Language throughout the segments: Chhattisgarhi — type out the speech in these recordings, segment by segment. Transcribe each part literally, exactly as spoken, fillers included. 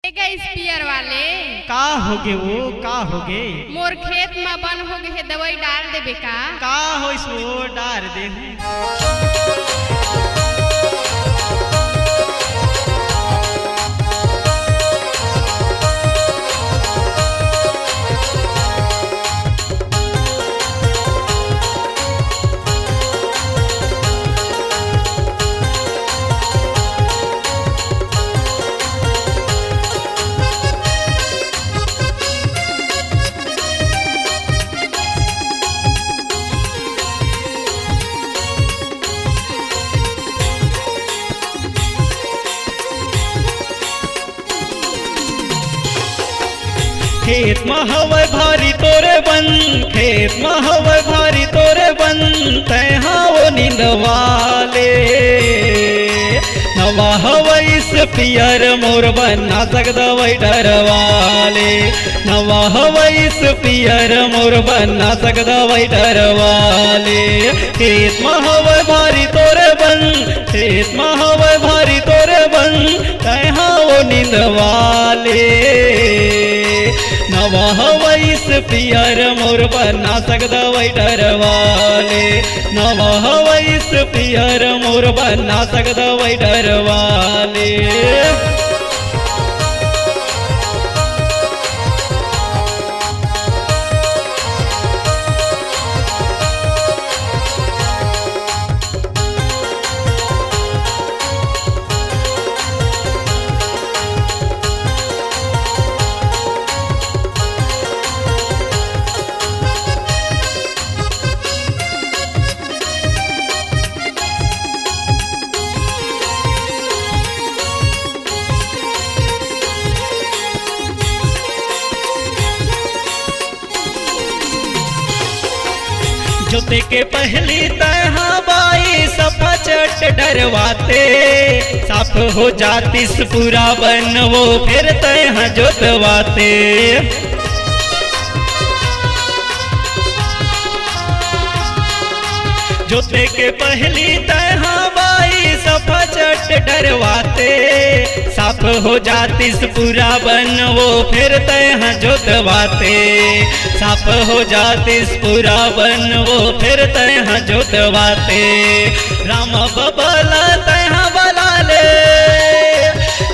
ए गा स्प्रेयर वाले, का होगे वो, का होगे? मोर खेत म बन होगे हे, दवई डार देबे का? का होइस वो, डार देहूं। खेत म हवय भारी तोरे बन, खेत म हवय भारी तोरे बन, तैं हा ओ निंदवा ले। नवा हवय स्प्रेयर मोर बन, नासक दवई डरवा ले। नवा हवय स्प्रेयर मोर बन, नासक दवई डरवा ले। खेत म हवय भारी तोरे बन, खेत म हवय भारी तोरे बन, तैं हा ओ निंदवा ले। नवा हवय स्प्रेयर मोर बन, नासक दवई डरवा ले। नवा हवय स्प्रेयर मोर बन, नासक दवई डरवा ले। जोते के पहिली तैं हा बाई सफा चट डरवाते, साफ हो जातिस पूरा बन वो फेर तैं हा जोतवाते। जोते के पहिली तैं हा बाई सफा चट डरवाते, साफ हो जातिस पूरा बन वो फेर तैं हा जोतवाते। साफ हो जातिस पूरा बन वो फेर तैं हा जोतवाते। राम बबा ला तैं हा बला ले,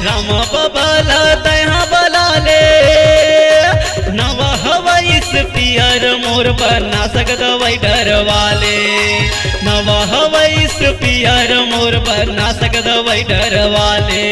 राम बबा ला तैं हा बला ले। नवा हवय स्प्रेयर मोर बन, नासक दवई डरवा ले। नवा हवय स्प्रेयर मोर बन, नासक दवई डरवा ले।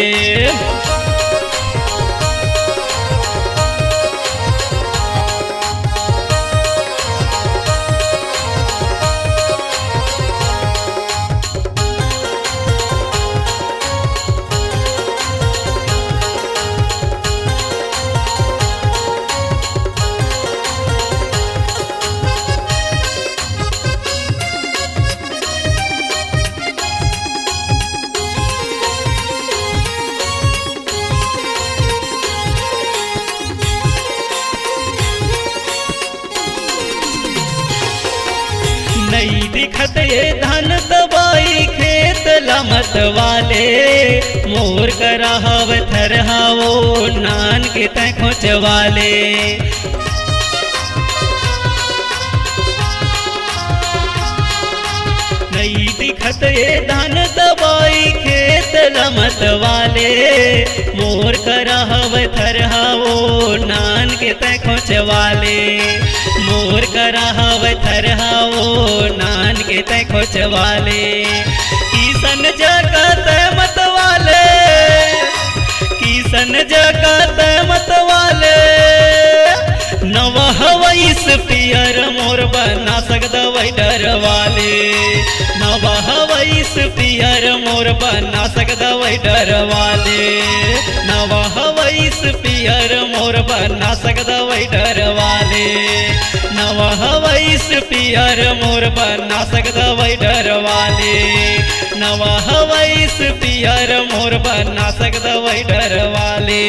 नइ दिखत ए धान दवई खेत ला मतवा ले, मोर करा हवय थरहा ओ नान के तैं खोचवा ले। नइ दिखत ए धान दवई खेत ला मतवा ले, मोर करा हवय थरहा ओ नान के तैं खोचवा ले। मोर करा हवय थरहा ओ नान के तैं खोचवा ले। किसन जगह तैं मतवा ले, किसन जगह तैं मतवा ले। नवा हवय स्प्रेयर मोर बन, नासक दवई डरवा ले। नवा हवय स्प्रेयर मोर बन, नासक दवई डरवा ले। नवा हवय स्प्रेयर मोर बन, नासक दवई डरवा ले। नवा हवय स्प्रेयर मोर बन, नासक दवई डरवा ले। नवा हवय स्प्रेयर मोर बन, नासक दवई डरवा ले।